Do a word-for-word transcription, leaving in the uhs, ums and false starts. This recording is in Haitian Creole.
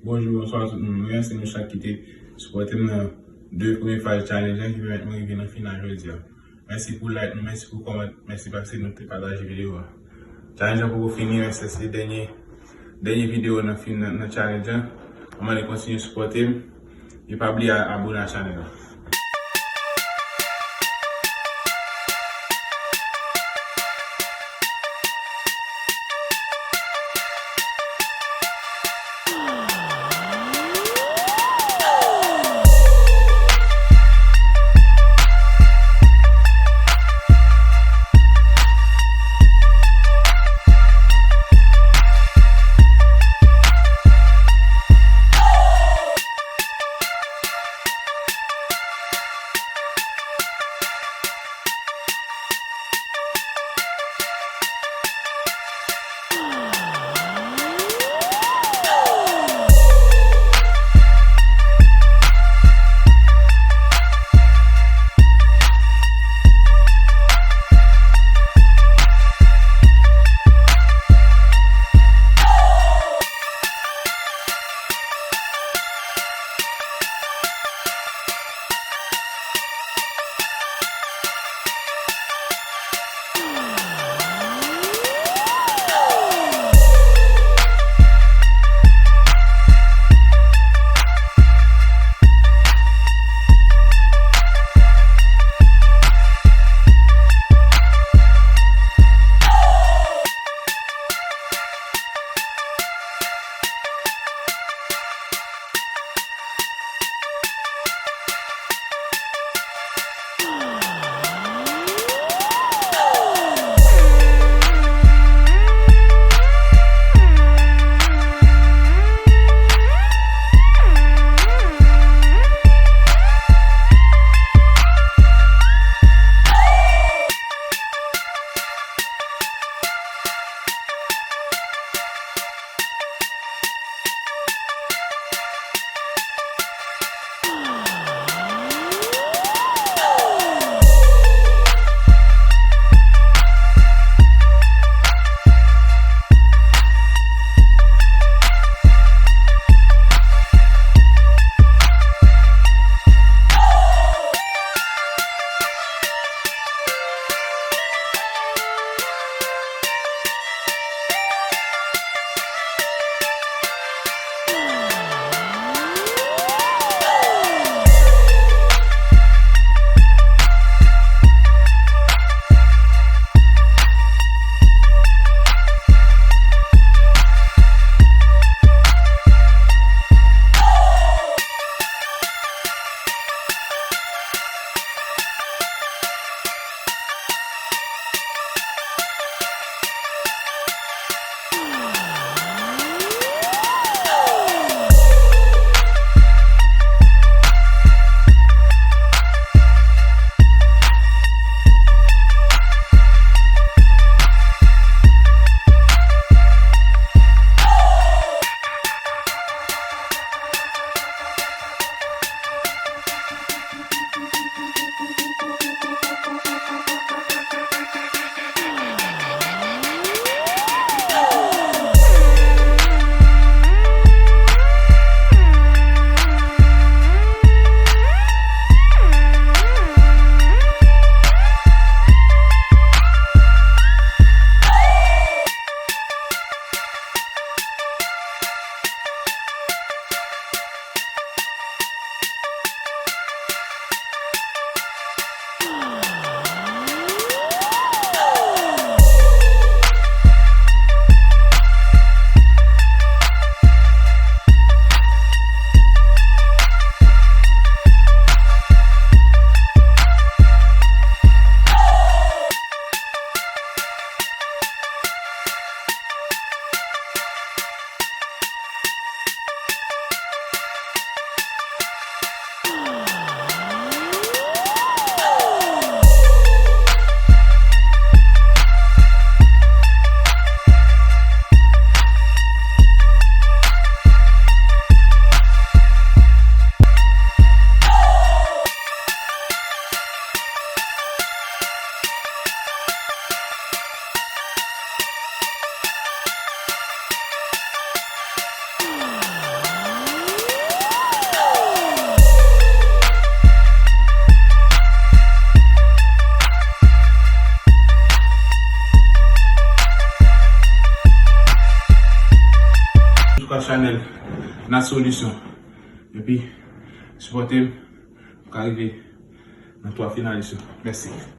Bonjou, bonswa tout moun. Mwen remèsye nou chak ki te sipòte m nan de premye faz challenge lan ki pèmèt mwen rive nan final jodi a. Mèsi pou like nou, mèsi pou kòmante, mèsi paske nou te pataje videyo a. Challenge lan poko fini, men se, se dènye, dènye videyo nan fin, nan, nan challenge lan. Mwen mande kontinye sipòte m. E pa bliye a-, abone a chanèl la. Chanèl Nat Solution. Epi, sipòte m pou ka rive nan twa finalis yo. Mèsi.